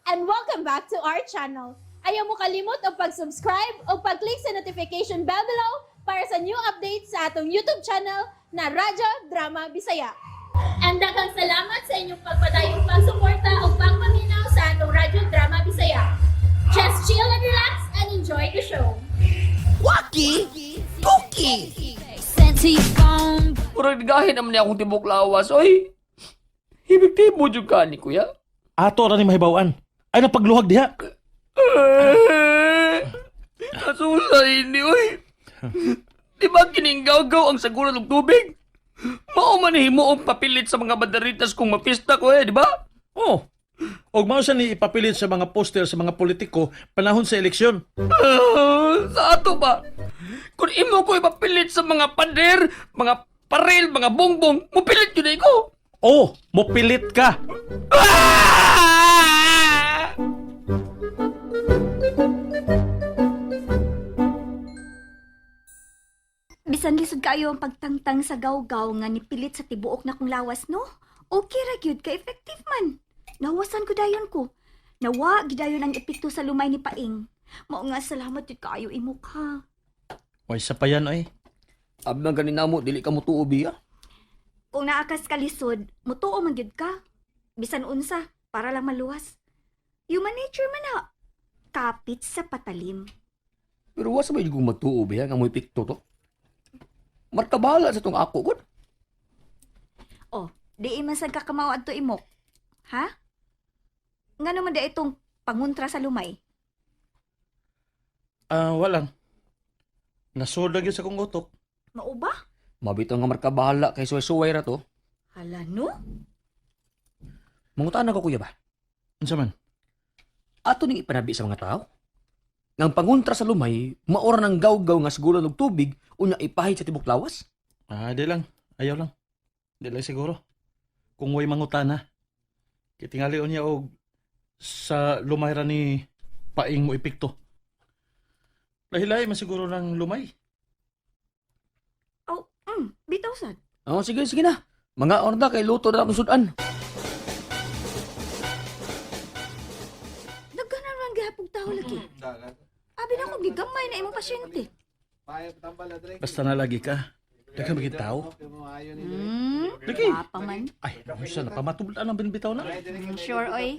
And welcome back to our channel. Ayaw mo kalimot og pag-subscribe o pag-click sa notification bell below para sa new updates sa atong YouTube channel na Radyo Drama Bisaya. And daghang salamat sa inyong pagpadayong pagsuporta o pagpaminaw sa atong Radyo Drama Bisaya. Just chill and relax and enjoy the show. Waki! Tuki! Sent to your phone. Murag gahin naman niya akong tibok lawas, oy. Hibig mo jud ka ni kuya. Ato ra ni mahibaw-an. Ay napagluhag diha. Eh, Nasusa ini, oy. Di ba kininggaw-gaw ang sagulan ng tubig? Mao man himo ang papilit sa mga banderitas kung mapista ko eh, di ba? Oh. Og mao sa ni ipapilit sa mga poster sa mga politiko panahon sa eleksyon. Ah, sa ato ba? Kung imo ko ipapilit sa mga pader, mga paril, mga bongbong, mupilit yun eh ko. Oh, mopilit ka. Ah! Bisan lisod kaayo ang pagtangtang sa gawgaw nga nipilit sa tibuok na kong lawas, no? Okay ra gyud ka effective man. Nawasan ko dayon ko. Nawa gidayon ang epekto sa lumay ni Paing. Mao nga salamat jud kaayo imo ka. Way sa pa yan ay. Abang ganin mo, dili ka mo tuo biya. Kung naakas ka lisod, mutuo man gyud ka. Bisan unsa para lang maluwas. Human nature man na. Kapit sa patalim. Pero wa sa may kong magtuo biya nga mo'y pikto to. Markabala sa tong ako kon. Oh, di man sad ka kamao adto imok. Ha? Ngano man da itong panguntra sa lumay? Ah, walang. Nasod lagi sa kong utok. Mao ba? Mabito nga markabahala kay suway-suway ra to. Hala no? Mangutaan ako kuya ba? Unsa man? Ato ning ipanabi sa mga tao. Nga ang panguntra sa lumay, maora ng gawgaw nga sigulan og tubig unya ipahid sa tibok lawas. Ah, di lang. Ayaw lang. Di lang siguro. Kung way mangutana. Kitingali niya og sa lumay ra ni paing mo epekto. Lahi-lahi man siguro ng lumay. Oh, bitaw sad. Oh, sige, sige na. Mga orda kay luto na akong sudan. Daghan man gihapon tao lagi. Abi na akong gigamay na imong pasyente. Basta na lagi ka. Daghan maging tao. Lagi. Apa man. Ay, unsa na pamatublan ang binbitaw na. Sure oy.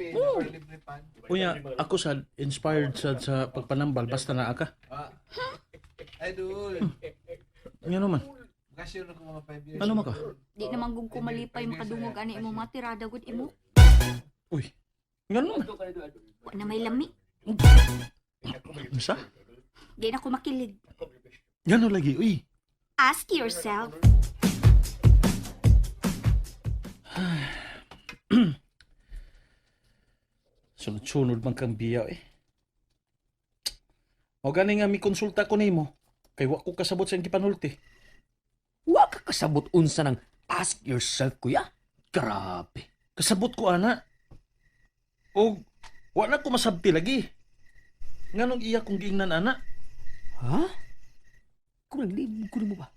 Unya, ako sad inspired sad sa pagpanambal basta naa ka. Idol. Nga naman. Kasi yun ako mga 5 years. Ano man ka? Di naman gud ko malipay makadungog ani imong mga tirada gud imo. Uy. Nga naman. Wa na may lami. Unsa? Di na ko makilig. Ngano lagi, uy. Ask yourself. Sunod-sunod man kang biya eh. O gani nga mi konsulta ko nimo. Kay wa ko kasabot sa iyang gipanulti. Wa ka kasabot unsa ng ask yourself kuya. Grabe. Kasabot ko ana. O wa na ko masabti lagi. Nganong iya kong giingnan ana? Ha? Kung naglibog ko nimo ba?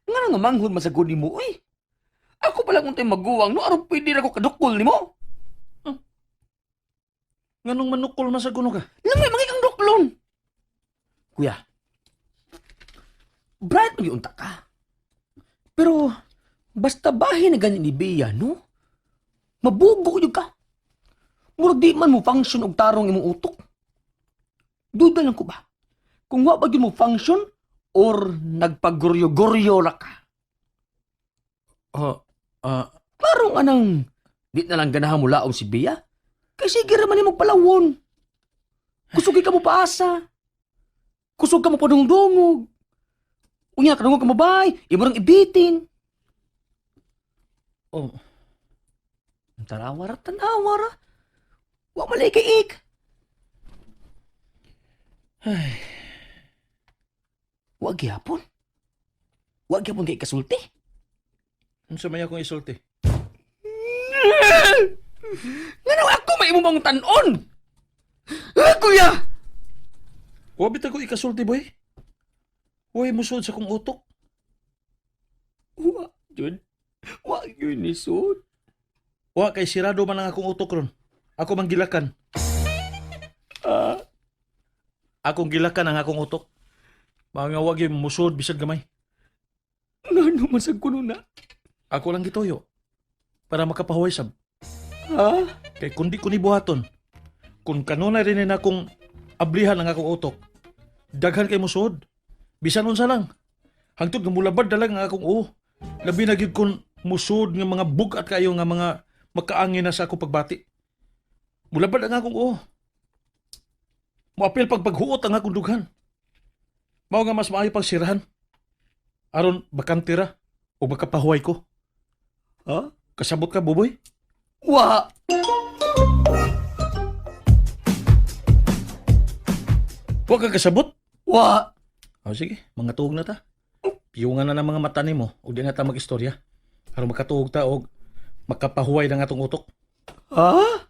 Nga nga manghod masagod nimo, uy. Ako pala kung tayo maguwang, no? Aron pwede ra ko kadukol nimo. Nganong manukol man sa kuno ka? Lamay, mga kang duklon. Kuya, bright mag unta ka. Pero, basta bahin na ganyan ni Bea, no? Mabugo yun ka. Murag di man mo function og tarong imong utok. Duda lang ko ba? Kung wa ba gyud mo function or nagpaguryo-guryo ra ka. Ah, ah, Parang anang di na lang ganahan mo laom si Bea. Kay sige ra man nimo palawon. Kusugi ka mo paasa. Kusog ka mo padungdungog. Unya kadungog ka mo bay, imo rang ibitin. oh, Tanawa ra, tanawa ra. Wa malay kay ik. Ay. Wa gyapon. Wa gyapon kay kasulti. Unsa may akong isulti? Ngano ako may imo mong tan-on? Ah, kuya! Wa bitaw ko ikasulti boy. Uy, musod sa kong utok. Wa jud. Wa gyud ni sud. Wa kay sirado man ang akong utok ron. Ako mang gilakan. Akong gilakan ang akong utok. Mga wagi musod bisag gamay. Ngano man sa kuno na? Ako lang gituyo para makapahuway sab. Ha? Kay kundi ko ni buhaton. Kung kanunay rin na akong ablihan ang akong utok, daghan kay musod. Bisan unsa lang. Hangtod nga mulabad na lang ang akong uo. Labi na gyud kon musod nga mga bugat kayo nga mga makaangin na sa akong pagbati. Mulabad ang akong uo. Moapil pagpaghuot ang akong dughan. Mao nga mas maayo pang sirahan. Aron bakante ra o makapahuway ko. Ha? Kasabot ka, Buboy? Wa! Wa ka kasabot? Wa! O sige, mga tuog na ta. Piyungan na ng mga mata nimo ug di na ta magistorya. Aron makatuog ta og makapahuway ng atong utok. Ha?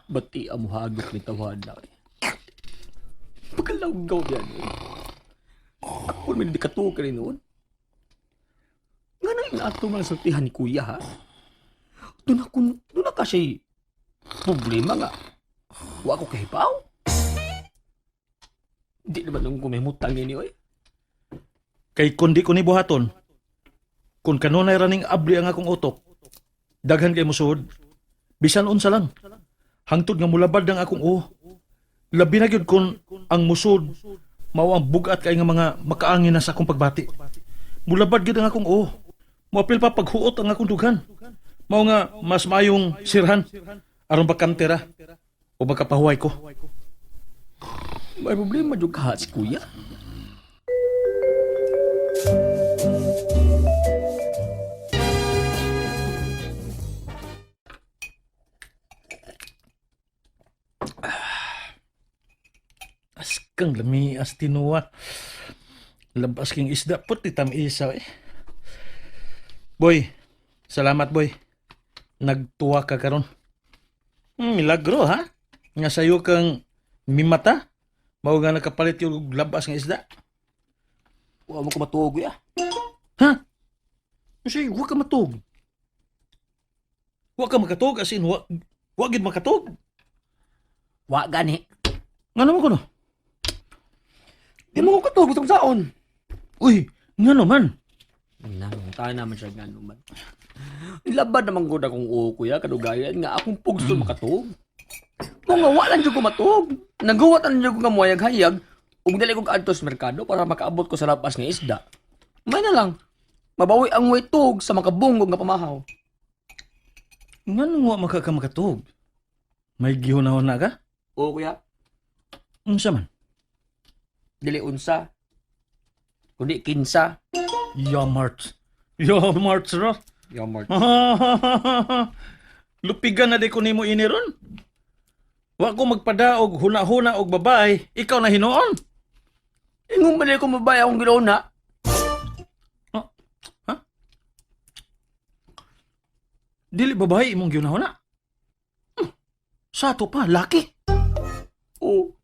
Bati ang muhagok ni tawhan na eh. Pagkalawgaw yan eh. Ako naman hindi katuog ka rin noon. Nga na yung ato mga sultihan ni kuya ha? Doon ako, doon na kasi problema nga. Wa ko kahibaw. Di naman nung kumimutang ni oy. Kay kundi ko ni buhaton, kung kanunay raning abli ang akong utok, daghan kay musuod. Bisan unsa lang. Hangtod nga mulabad ang akong uo. Labi na gyud kun ang musod mao ang bugat kay nga mga makaangin na sa akong pagbati. Mulabad gyud ang akong uo. Moapil pa paghuot ang akong dughan. Mao nga mas maayong sirhan aron bakante ra o makapahuway ko. May problema jud ka si kuya. Askang lami as tinuwa. Labas king isda puti tam isa eh. Boy, salamat boy. Nagtuwa ka karon. Milagro ha? Nga sayo kang mimata. Mao nga nakapalit yung labas ng isda. Wa mo ko matuog ya. Ha? Kasi wa ka matug. Wa ka makatug as in wa gid makatug. Wa gani. Nga naman ko no? Di mo ko katuog gusto saon. Uy, nga naman. Nang tayo naman siya nga naman. Laban naman gud akong uo kuya kadugayan nga akong pugso makatuog. Mo nga wa lang jud ko matuog. Naguwat ang jud ko nga moayag-hayag ug dali ko kaadto sa merkado para makaabot ko sa labas nga isda. May na lang. Mabawi ang way tuog sa makabungog nga pamahaw. Nga wa maka ka makatug. May gihunahon na ka? Oo kuya, Unsa man? dili unsa. Kundi kinsa. Yamart. Yamart ra. Yamart. Lupigan na di ko nimo ini ron. Wa ko magpadaog huna-huna og babae, ikaw na hinuon. Ingon man ko mabaya akong ginauna. Oh, ha? Dili babae imong gihuna-huna. Sato pa, laki. Oo.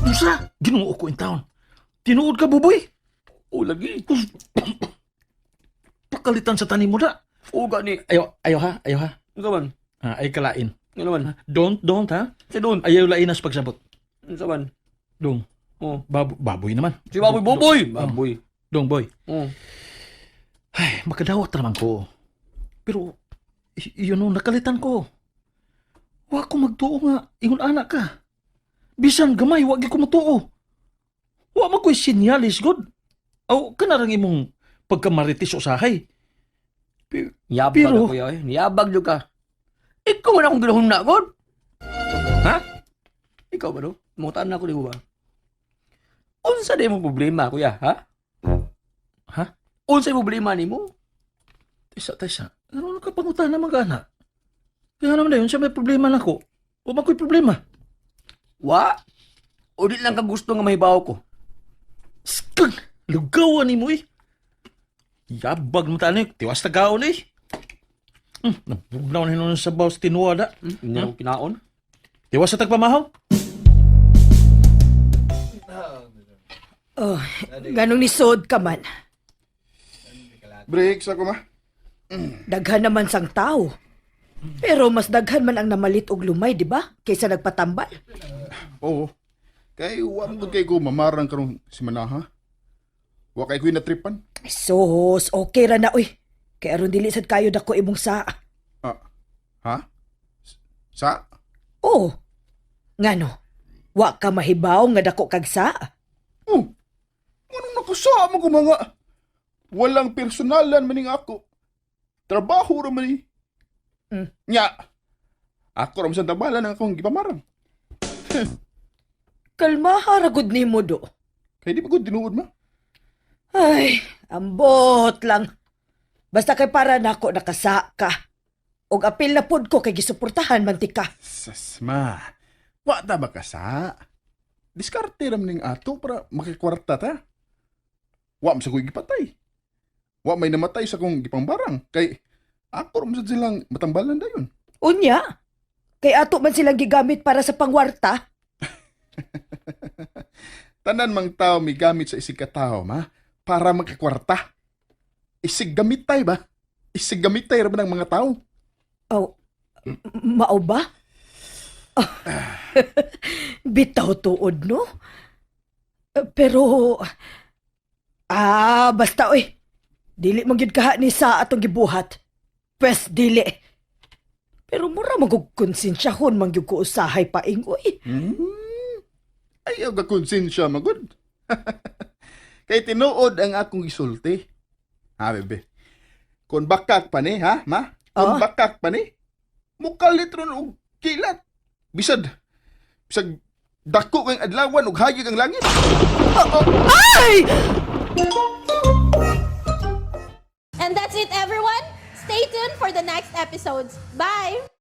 Unsa? Ginoo ko in town. Tinuod ka buboy. Oo lagi. Pakalitan sa tanim mo da. Oo gani. Ayo, ayo ha, ayo ha. Unsa man? Ah, ay kalain. Nga naman. Don't ha. Si Don. Ayaw lainas pagsabot. Unsa man? Dong. Oh. Baboy naman. Si Baboy Boboy. Baboy. Dong boy. Oh. Ay, makadawat naman ko. Pero, yun o, nakalitan ko. Wa ko magtuo nga, ingon anak ka. Bisan gamay, wa gyud ko matuo. Wa man ko'y sinyalis, god. Aw, kanarang imong pagkamaritis usahay. Yabag Pero- ako eh. Niyabag jud ka. Ikaw man akong ginahuna god. Ha? Ikaw ba do? Mutaan na ako di mo ba? Unsa di mo problema kuya, ha? Ha? Unsa yung problema nimo? Tisa, tisa. Ano ka pangutan naman ka, anak? Kaya naman na yun, siya may problema na ko. Wa man ko'y problema. Wa? O di lang ka gusto nga mahibaw ko. Skag! Lugawan ni mo eh. Yabag mo tani, tiwas tagaon eh. Nabugnaw na hinuon sa bawas tinuwa da. Hindi ako kinaon. Tiwas sa tagpamahaw. Oh, ganong nisod ka man. Break sa ko ma. Daghan naman sang tao. Pero mas daghan man ang namalit og lumay, di ba? Kaysa nagpatambal. Oo. Kay wa man gud kay ko mamarang karong simanaha. Wa kay ko'y natripan. Ay, sus, okay ra na uy. Kay aron dili sad kayo dako imong saa. Ah, ha? Sa? Oh. Ngano? Wa ka mahibaw nga dako kag saa. Oh. Anong nakasama ko mga walang personalan maning ako. Trabaho ra man ni. Nya. Ako ra man sa tabalan ang akong gipamarang. Kalmaha ra gud nimo do. Kay di pa gud tinuod ma. Ay, ambot lang. Basta kay para nako nakasa ka. Og apil na pud ko kay gisuportahan man ti ka. Sasma. Wa ta ba ka sa? Diskarte ra man ning ato para makikwarta ta. Wa man sa ko'y gipatay. Wa may namatay sa kong gipangbarang kay ako ra man sad silang matambalan dayon. Unya, kay ato man silang gigamit para sa pangwarta. Tanan mang tao migamit sa isig katao ma para makakwarta. Isig gamitay ba? Isig gamitay ra ba ng mga tao? Oh, mao ba? Bitaw tuod, no? Pero, basta oy. Dili man gyud kaha ni sa atong gibuhat. Pwes, dili. Pero mura magug konsensyahon man gyud ko usahay paing oy. Ayaw ka konsensya magud. Kay tinuod ang akong gisulti. Ha, bebe. Kung bakak pa ni, ha, ma? Kung bakak pa ni, mukalit ron og kilat. Bisad, bisag dako kang adlawan ug hayag ang langit. Ay! And that's it, everyone. Stay tuned for the next episodes. Bye!